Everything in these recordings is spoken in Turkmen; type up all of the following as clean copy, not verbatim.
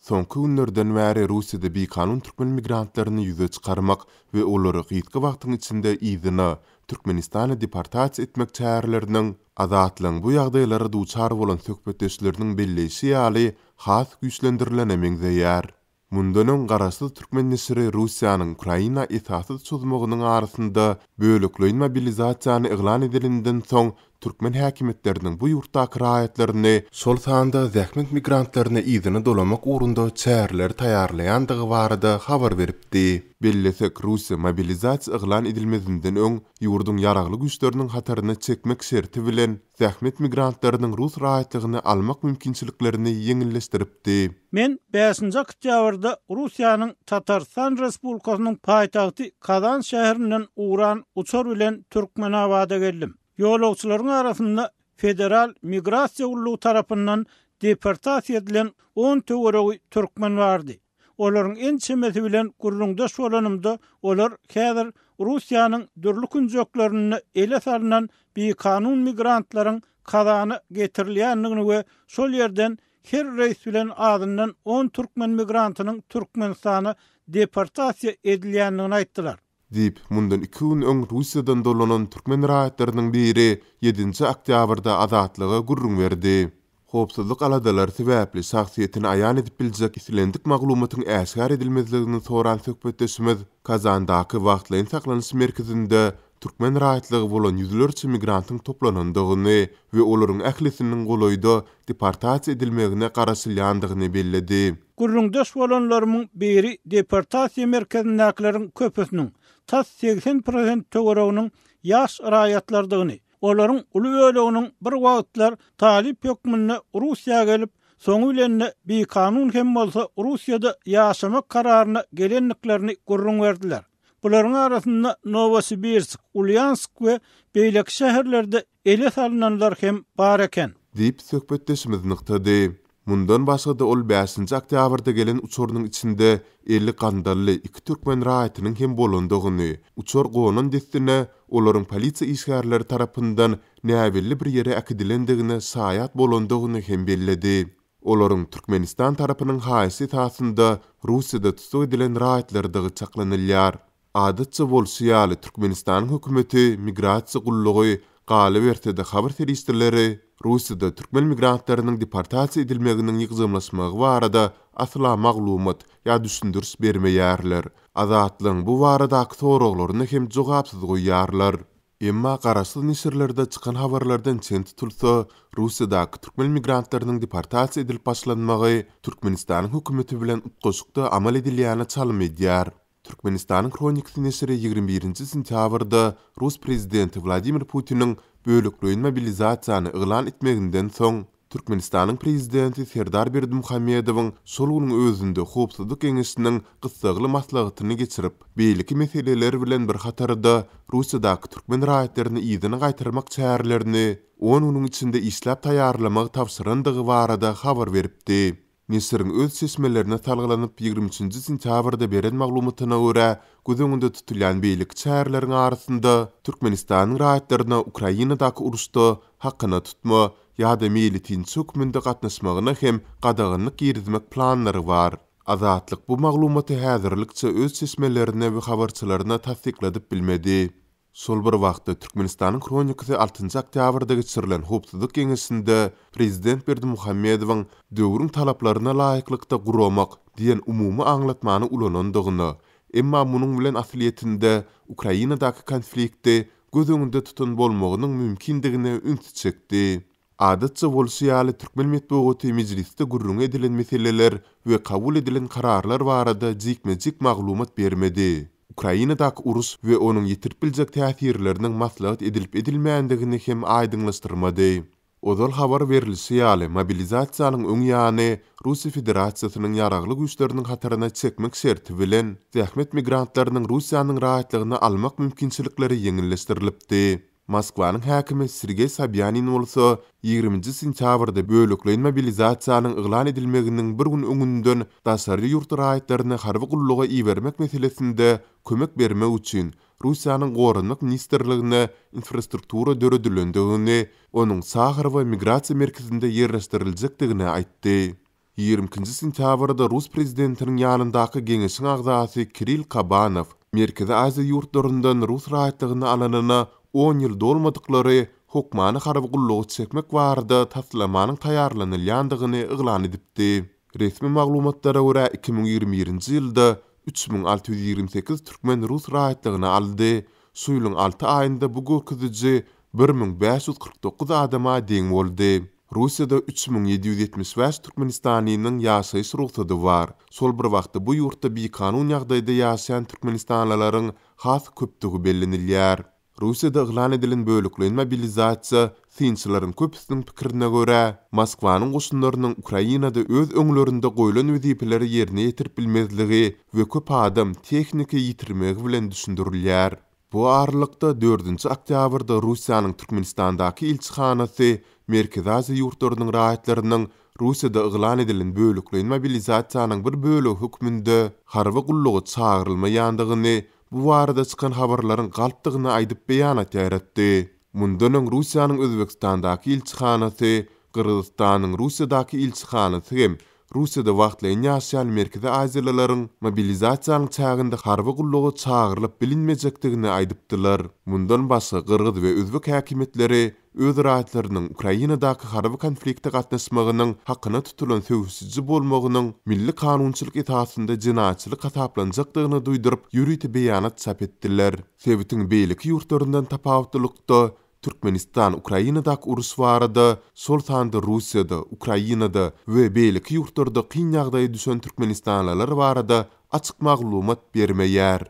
Soňky günlerden bäri Russiýada bikanun türkmen migrantlaryny ýüze çykarmak we olary gysga wagtyň içinde yzyna, Türkmenistana deportasiýa etmek çäreleriniň Azatlygyň bu ýagdaýlara duçar bolan söhbetdeşleriniň belleýşi ýaly, has güýçlendirilene meňzeýär. Mundan öň garaşsyz türkmen neşiri Russiýanyň Ukraina esassyz çozmagynyň arasynda bölekleýin mobilizasiýany yglan edeninden soň türkmen häkimiýetleriniň bu ýurtdaky raýatlaryny, şol sanda zähmet migrantlaryny yzyna dolamak ugrunda çäreleri taýýarlaýandygy barada habar beripdi. Bellesek, Russiýa mobilizasiýa yglan edilmezinden öň ýurduň ýaragly güýçleriniň hataryna çekmek şerti bilen zähmet migrantlarynyň rus raýatlygyny almak mümkinçiliklerini ýeňilleşdiripdi. Men bäşinji oktýabrda Russiýanyň Tatarystan Respublikasynyň paýtagty Kazan şäherinden ugran uçar bilen Türkmenabada geldim. Ýolagçylaryň arasynda Federal migrasiýa gullugy tarapyndan deportasiýa edilen on töweregi türkmen bardy. Olaryň ençemesi bilen gürrüňdeş bolanymda, olar häzir Russiýanyň dürli künjeklerinde ele salnan bikanun migrantlaryň Kazana getirilýändigini we şol ýerden her reýs bilen azyndan on türkmen migrantynyň Türkmenistana deportasiýa edilýändigini aýtdylar. Diýip, mundan iki gün öň Russiýadan dolanan türkmen raýatlarynyň biri ýedinji oktýabrda Azatlyga gürrüň berdi. Howpsuzlyk aladalary sebäpli şahsyýetini aýan edip biljek islendik maglumatyň äşgär edilmezligini soran söhbetdeşimiz Kazandaky wagtlaýyn saklanyş merkezinde türkmen raýatlygy bolan ýüzlerçe migrantyň toplanandygyny we olaryň ählisiniň golaýda deportasiýa edilmegine garaşylýandygyny belledi. Gürrüňdeş bolanlarymyň biri deportasiýa merkezindäkileriň köpüsiniň, tas 80 prosent töwereginiň ýaş raýatlardygyny, olaryň uly böleginiň bir wagtlar talyp hökmünde Russiýa gelip, soňy bilen-de bikanun hem bolsa Russiýada ýaşamak kararyna gelendiklerini gürrüň berdiler. Bularyň arasynda Nowosibirsk, Ulýansk we beýleki şäherlerde ele salynanlar hem bar eken. Diýip, söhbetdeşimiz nygtady. Mundan başga-da ol bäşinji oktýabrda gelen uçarynyň içinde eli gandally iki türkmen raýatynyň hem bolandygyny, uçar gonan dessine olaryň polisiýa işgärleri tarapyndan näbelli bir ýere äkidilendigine şaýat bolandygyny hem belledi. Olaryň Türkmenistan tarapynyň haýyşy esasynda Russiýada tussag edilen raýatlarydygy çaklanylýar. Adatça bolşy ýaly, Türkmenistanyň hökümeti, migrasiýa gullugy, galyberse-de habar serişdeleri Russiýada türkmen migrantlarynyň deportasiýa edilmeginiň ýygjamlaşmagy barada asla maglumat ýa düşündiriş bermeýärler. Azatlygyň bu baradaky soraglaryny hem jogapsyz goýýarlar. Emma garaşsyz neşirlerde çykan habarlardan çen tutulsa, Russiýadaky türkmen migrantlarynyň deportasiýa edilip başlanmagy Türkmenistanyň hökümeti bilen utgaşykda amal edilýäne çalym edýär. Türkmenistanyň Hronikasy neşiri 21-nji sentýabrda rus prezidenti Wladimir Putiniň bölekleýin mobilizasiýany yglan etmeginden soň, Türkmenistanyň Prezidenti Serdar Berdimuhamedowyň şol günüň özünde Howpsuzlyk geňeşiniň gyssagly maslahatyny geçirip, beýleki meseleler bilen bir hatarda Russiýadaky türkmen raýatlaryny yzyna gaýtarmak çärelerini on günüň içinde işläp taýýarlamagy tabşyrandygy barada habar beripdi. Neşiriň öz çeşmelerine salgylanyp, 23 nji sentýabrda beren maglumatyna görä, göz öňünde tutulýan beýleki çäreleriň arasynda Türkmenistanyň raýatlaryna Ukrainadaky uruşda hakyna tutma ýa-da meýletinçi hökmünde gatnaşmagyna hem gadaganlyk girizmek planlary bar. Azatlyk bu maglumaty häzirlikçe öz çeşmelerine we habarçylaryna tassykladyp bilmedi. Şol bir wagtda, Türkmenistanyň Hronikasy altynjy oktýabrda geçirilen Howpsuzlyk geňeşinde prezident Berdimuhamedowyň döwrüň talaplaryna laýyklykda guramak diýen umumy aňlatmany ulanandygyna, emma munuň bilen aslyýetinde Ukrainadaky konflikti göz öňünde tutan bolmagynyň mümkindigine ünsi çekdi. Adatça bolşy ýaly, türkmen metbugaty mejlisde gürrüňi edilen meseleler we kabul edilen kararlar barada jikme-jik maglumat bermedi. Ukrainadaky uruş we onuň ýetirip biljek täsirleriniň maslahat edilip-edilmändigini hem aýdyňlaşdyrmady. Ozal habar berlişi ýaly, mobilizasiýanyň öň ýany Russiýa Federasiýasynyň Ýaragly Güýçleriniň hataryna çekmek şerti bilen, zähmet migrantlarynyň Russiýanyň raýatlygyny almak mümkinçilikleri ýeňilleşdirilipdi. Moskwanyň häkimi Sergeý Sobýanin bolsa, ýigriminji sentýabrda bölekleýin mobilizasiýanyň yglan edilmeginiň bir gün öňünden daşary ýurt raýatlaryny harby gulluga ibermek meselesinde kömek bermek üçin Russiýanyň Goranmak ministrligine infrastruktura döredilendigini, onuň Saharowo migrasiýa merkezinde ýerleşdiriljekdigini aýtdy. 22-nji sentýabrda rus prezidentiniň ýanyndaky geňeşiň agzasy Kirill Kabanow Merkezi Aziýa ýurtlaryndan rus raýatlygyny alanyna on ýyl dolmadyklary hokmany harby gulluga çekmek barada taslamanyň taýýarlanylýandygyny yglan edipdi. Resmi maglumatlara görä, 2021-nji ýylda 3628 türkmen rus raýatlygyny aldy, şu ýylyň alty aýynda bu görkeziji 1549 adama deň boldy. Russiýada 3775 türkmenistanlynyň ýaşaýyş rugsady bar. Şol bir wagtda bu ýurtda bikanun ýagdaýda ýaşaýan türkmenistanlylaryň has köpdügi bellenilýär. Russiýada yglan edilen bölekleýin mobilizasiýa, synçylaryň köpüsiniň pikirine görä, Moskwanyň goşunlarynyň Ukrainada öz öňlerinde goýlan wezipeleri ýerine ýetirip bilmezligi we köp adam, tehnika ýitirmegi bilen düşündirilýär. Bu aralykda, dördünji oktýabrda Russiýanyň Türkmenistandaky ilçihanasy Merkezi Aziýa ýurtlarynyň raýatlarynyň Russiýada yglan edilen bölekleýin mobilizasiýanyň bir bölegi hökmünde harby gulluga çagyrylmaýandygyny, bu barada çykan habarlaryň galpdygyny aýdyp beýanat ýaýratdy. Mundan öň Russiýanyň Özbegistandaky ilçihanasy, Gyrgyzystanyň Russiýadaky ilçihanasy hem Russiýada wagtlaýyn ýaşaýan merkezi aziýalylaryň mobilizasiýanyň çäginde harby gulluga çagyrylyp bilinmejekdigini aýdypdylar. Mundan başga gyrgyz we özbek häkimiýetleri öz raýatlarynyň Ukrainadaky harby konflikte gatnaşmagynyň hakyna tutulan söweşiji bolmagynyň milli kanunçylyk esasynda jenaýatçylyk hasaplanjakdygyny duýduryp ýörite beýanat çap etdiler. Sebitiň beýleki ýurtlaryndan tapawutlylykda, Türkmenistan Ukrainadaky uruş barada, şol sanda Russiýada, Ukrainada we beýleki ýurtlarda kyn ýagdaýa düşen türkmenistanlylar barada açyk maglumat bermeýär.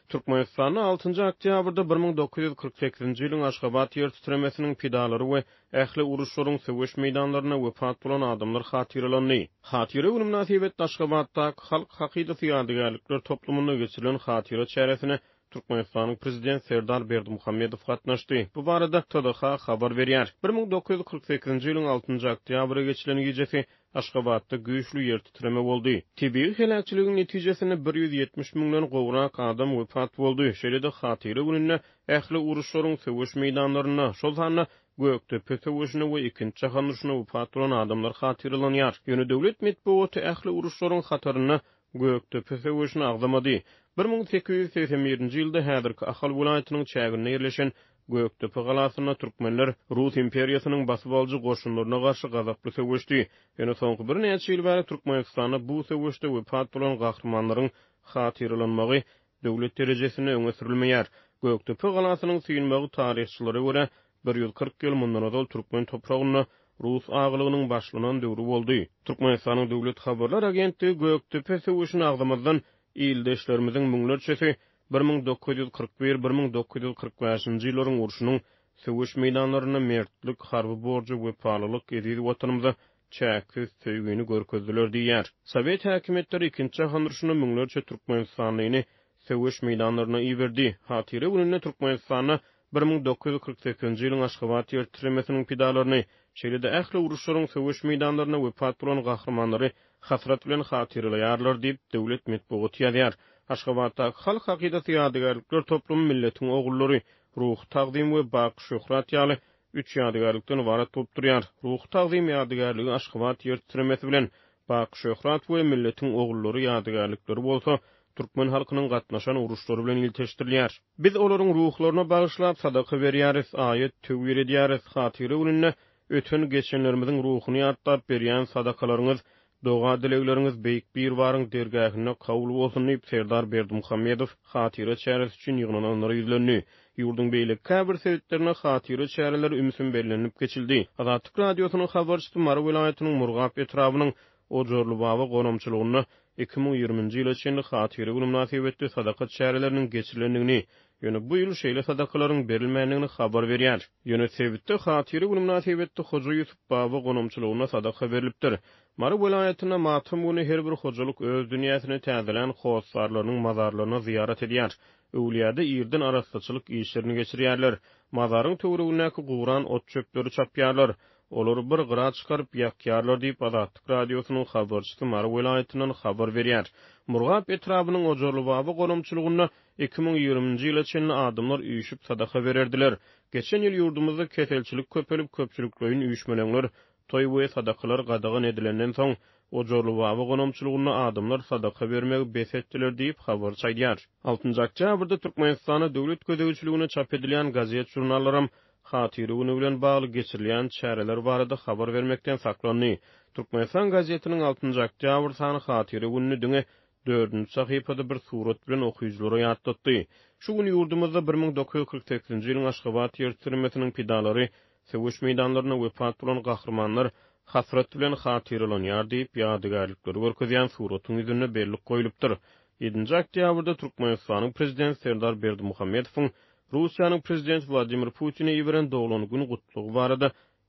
Türkmenistanda altynjy oktýabrda 1948-nji ýylyň Aşgabat ýer titremesiniň pidalary we ähli uruşlaryň söweş meýdanlarynda wepat bolan adamlar hatyralandy. Hatyra güni mynasybetli Aşgabatdaky Halk hakydasy ýadygärlikler toplumynda geçirilen hatyra çäresine Türkmenistanyň Prezidenti Serdar Berdimuhamedow gatnaşdy. Bu barada TDH habar berýär. 1948-nji ýylyň altynjy oktýabra geçilen gijesi Aşgabatda güýçli ýer titreme boldy. Tebigy heläkçiligiň netijesinde 170 müňden gowrak adam wepat boldy. Şeýle-de Hatyra gününde ähli uruşlaryň söweş meýdanlarynda, şol sanda Gökdepe söweşinde we Ikinji jahan urşunda wepat bolan adamlar hatyralanýar. Ýöne döwlet metbugaty ähli uruşlaryň hatarynda Gökdepe söweşini agzamady. 1881-nji ýylda häzirki Ahal welaýatynyň çäginde ýerleşen Gökdepe galasynda türkmenler Rus imperiýasynyň basybalyjy goşunlaryna garşy gazaply söweşdi. Ýöne soňky birnäçe ýyl bäri Türkmenistanda bu söweşde wepat bolan gahrymanlaryň hatyralanmagy döwlet derejesinde öňe sürülmeýär. Gökdepe galasynyň synmagy taryhçylara görä, 140 ýyl mundan ozal türkmen topragynda rus agalygynyň başlanan döwri boldy. Türkmenistanyň Döwlet habarlar agentligi Gökdepe söweşini agzamazdan ildeşlerimiziň müňlerçesi 1941, 1945-nji ýyllaryň urşunyň söweş meýdanlarynda mertlik, harby borja wepalylyk, eziz Watanymyza çäksiz söýgini görkezdiler diýýär. Sowet häkimiýetleri Ikinji jahan urşunda müňlerçe türkmenistanlyny söweş meýdanlaryna iberdi. Hatyra gününde Türkmenistanda 1948-nji ýylyň Aşgabat ýer titremesiniň pidalaryny, şeýle-de ähli uruşlaryň söweş meýdanlarynda wepat bolan gahrymanlary hasrat bilen hatyralaýarlar diýip, döwlet metbugaty ýazýar. Aşgabatdaky Halk hakydasy ýadygärlikler toplumy Milletiň ogullary, Ruhy tagzym we Baky şöhrat ýaly üç ýadygärlikden ybarat bolup durýar. Ruhy tagzym ýadygärligi Aşgabat ýer titremesi bilen, Baky şöhrat we Milletiň ogullary ýadygärlikleri bolsa türkmen halkynyň gatnaşan uruşlary bilen ilteşdirilýär. Biz olaryň ruhlaryna bagyşlap sadaka berýäris, aýat-töwir edýäris. Hatyra gününde öten-geçenlerimiziň ruhuny ýatlap berýän sadakalaryňyz Doga-dilegleriňiz Beýik Biribaryň dergähinde kabul bolsun diýip, Serdar Berdimuhamedow hatyra çäresi üçin ýygnananlara ýüzlendi. Ýurduň beýleki käbir sebitlerinde hatyra çäreleri ümsüm bellenilip geçildi. Azatlyk Radiosynyň habarçysy Mary welaýatynyň Murgap etrabynyň Ojarlybaba gonamçylygynda 2020-nji ýyla çenli Hatyra güni mynasybetli sadaka çäreleriniň geçirilendigini, ýöne bu ýyl şeýle sadakalaryň berilmändigini habar berýär. Ýöne sebitde Hatyra güni mynasybetli Hoja Ýusup baba gonamçylygynda sadaka berlipdir. Mary welaýatynda matam güni her bir hojalyk öz dünýäsini täzelän hossarlarynyň mazarlaryna zyýarat edýär. Öwlüýäde irden arassaçylyk işlerini geçirýärler. Mazaryň töweregindäki guran ot-çöpleri çapýarlar. Olary bir gyra çykaryp ýakýarlar diýip, Azatlyk Radiosynyň habarçysy Mary welaýatyndan habar berýär. Murgap etrabynyň Ojarlybaba gonamçylygynda 2020-nji ýyla çenli adamlar üýşüp sadaka bererdiler. Geçen ýyl ýurdumyzda keselçilik köpelip, köpçülikleýin üýşmeleňler. Toý we sadakalar gadagan edilenden soň, Ojarly baba gonamçylygynda adamlar sadaka bermegi bes etdiler diýip, habarçy aýdýar. Altynjy oktýabrda Türkmenistanda döwlet gözegçiliginde çap edilýän gazet-žurnallaram Hatyra güni bilen bagly geçirilýän çäreler barada habar bermekden saklandy. Türkmenistan gazetiniň altynjy oktýabr sany Hatyra gününi diňe dördünji sahypada bir surat bilen okyjylara ýatlatdy. Şu gün ýurdumyzda 1948-nji ýylyň Aşgabat ýer titremesiniň pidalary, söweş meýdanlarynda wepat bolan gahrymanlar hasrat bilen hatyralanýar diýip, ýadygärlikleri görkezýän suratyň ýüzünde bellik goýlupdyr. Ýedinji oktýabrda Türkmenistanyň Prezidenti Serdar Berdimuhamedowyň Russiýanyň Prezidenti Wladimir Putine iberen doglan gün gutlagy barada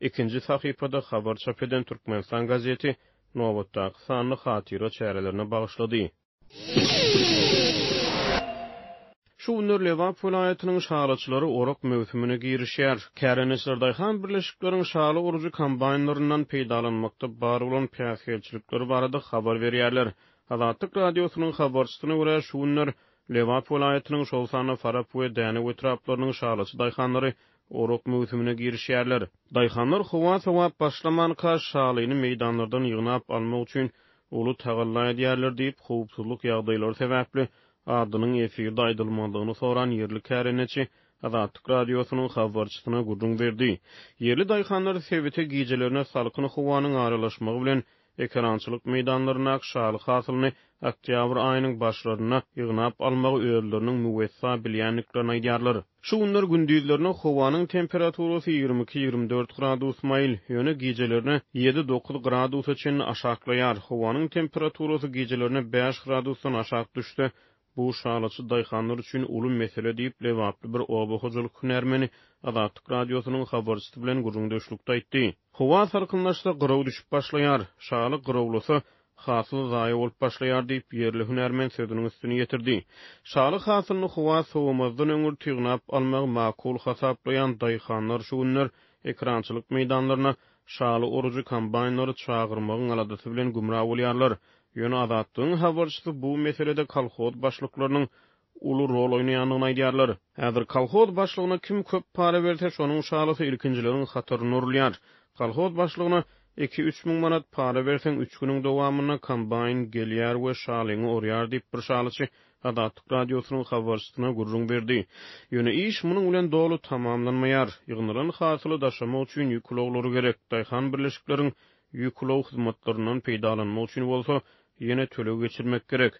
Ikinji sahypada habar çap eden Türkmenistan gazeti nobatdaky sanyny hatyra çärelerine bagyşlady. Şu günler Lebap welaýatynyň şalyçylary orak möwsümine girişýär. Kärendeçiler daýhan birleşikleriň şaly orujy kombaýnlaryndan peýdalanmakda bar bolan päsgelçilikler barada habar berýärler. Azatlyk Radiosynyň habarçysyna görä, şu günler Lebap welaýatynyň, şol sanda Farap we Dänew etraplarynyň şalyçy daýhanlary orak möwsümine girişýärler. Daýhanlar howa sowap başlamanka, şalyny meýdanlardan ýygnap almak üçin uly tagalla edýärler diýip, howpsuzlyk ýagdaýlary sebäpli adynyň efirde aýdylmazlygyny soran ýerli kärendeçi Azatlyk Radiosynyň habarçysyna gürrüň berdi. Ýerli daýhanlar sebite gijelerine salkyn howanyň aralaşmagy bilen Ekerançylyk meýdanlaryndaky şaly hasylyny oktýabr aýynyň başlarynda ýygnap almagy özleriniň müwessa bilýändiklerini aýdýarlar. Şu günler gündizlerine howanyň temperaturasy 22-24 gradus maýyl, ýöne gijelerine ýedi-dokuz gradusa çenli aşaklaýar. Howanyň temperaturasy gijelerine bäş gradusdan aşak düşse, Bu şalyçy daýhanlar üçin uly mesele diýip, lebaply bir oba hojalyk hünärmeni Azatlyk Radiosynyň habarçysy bilen gürrüňdeşlikde aýtdy. Howa salkynlaşsa, gyraw düşüp başlaýar. Şaly gyrawlasa, hasyl zaýa bolup başlaýar diýip, ýerli hünärmen sözüniň üstüni ýetirdi. Şaly hasylyny howa sowamazdan öňürti ýygnap almagy makul hasaplaýan daýhanlar şu günler ekerançylyk meýdanlaryna şaly orujy kombaýnlary çagyrmagyň aladasy bilen gümra bolýarlar. Ýöne Azatlygyň habarçysy bu meselede kolhoz başlyklarynyň uly rol oýnaýandygyny aýdýarlar. Häzir kolhoz başlygyna kim köp para berse, şonuň şalysy ilkinjileriň hatarynda urulýar. Kolhoz başlygyna iki-üç müň manat para berseň, üç günüň dowamynda kombaýn gelýär we şalyňy orýar diýip, bir şalyçy Azatlyk Radiosynyň habarçysyna gürrüň berdi. Ýöne iş munuň bilen doly tamamlanmaýar. Ýygnalan hasyly daşamak üçin ýük ulaglary gerek. Daýhan birleşikleriň Ýük ulag hyzmatlaryndan peýdalanmak üçin bolsa, ýene töleg geçirmek gerek.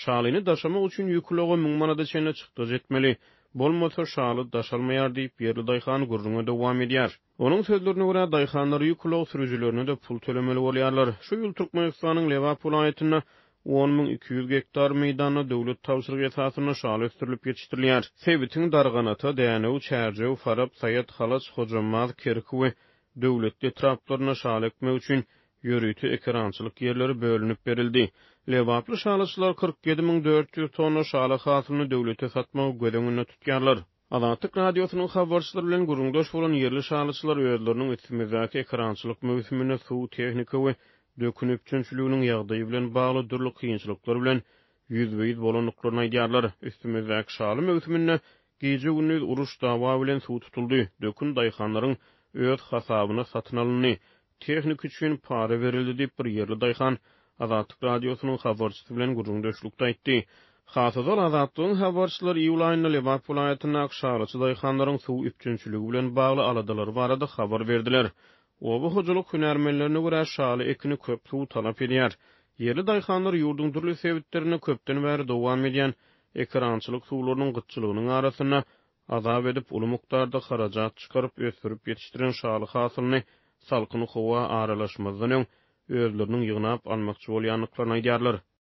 Şalyny daşamak üçin ýük ulaga müň manada çenli çykdajy etmeli. Bolmasa, şaly daşalmaýar diýip, ýerli daýhan gürrüňe dowam edýär. Onuň sözlerine görä, daýhanlar ýük ulag sürüjilerine-de pul tölemeli bolýarlar. Şu ýyl Türkmenistanyň Lebap welaýatynda 10 200 gektar meýdanda döwlet tabşyrygy esasynda şaly ösdürilip ýetişdirilýär. Sebitiň Darganata, Dänew, Çärjew, Farap, Saýat, Halaç, Hojambaz, Kerki we Döwletli etraplarynda şaly ekmek üçin ýörite ekerançylyk ýerleri bölünip berildi. Lebaply şalyçylar 47 400 tonna şaly hasylyny döwlete satmagy göz öňünde tutýarlar. Azatlyk Radiosynyň habarçylary bilen gürrüňdeş bolan ýerli şalyçylar özleriniň üstümizdäki ekerançylyk möwsüminde suw, tehnika we dökün üpjünçiliginiň ýagdaýy bilen bagly dürli kynçylyklar bilen ýüzbe-ýüz bolandyklaryny aýdýarlar. Üstümizdäki şaly möwsüminde Gije-gündiz uruş-dawa bilen suw tutuldy, dökün daýhanlaryň öz hasabyna satyn alyndy, tehnika üçin para berildi diýip, bir ýerli daýhan Azatlyk Radiosynyň habarçysy bilen gürrüňdeşlikde aýtdy. Has ozal Azatlygyň habarçylary iýul aýynda Lebap welaýatyndaky şalyçy daýhanlaryň suw üpjünçiligi bilen bagly aladalary barada habar berdiler. Oba hojalyk hünärmenlerine görä, şaly ekini köp suw talap edýär. Ýerli daýhanlar ýurduň dürli sebitlerinde köpden bäri dowam edýän ekerançylyk suwlarynyň gytçylygynyň arasynda azap edip, uly mukdarda harajat çykaryp ösdürip ýetişdiren şaly hasylyny salkyn howa aralaşmazdan öň özleriniň ýygnap almakçy bolýandyklaryny aýdýarlar.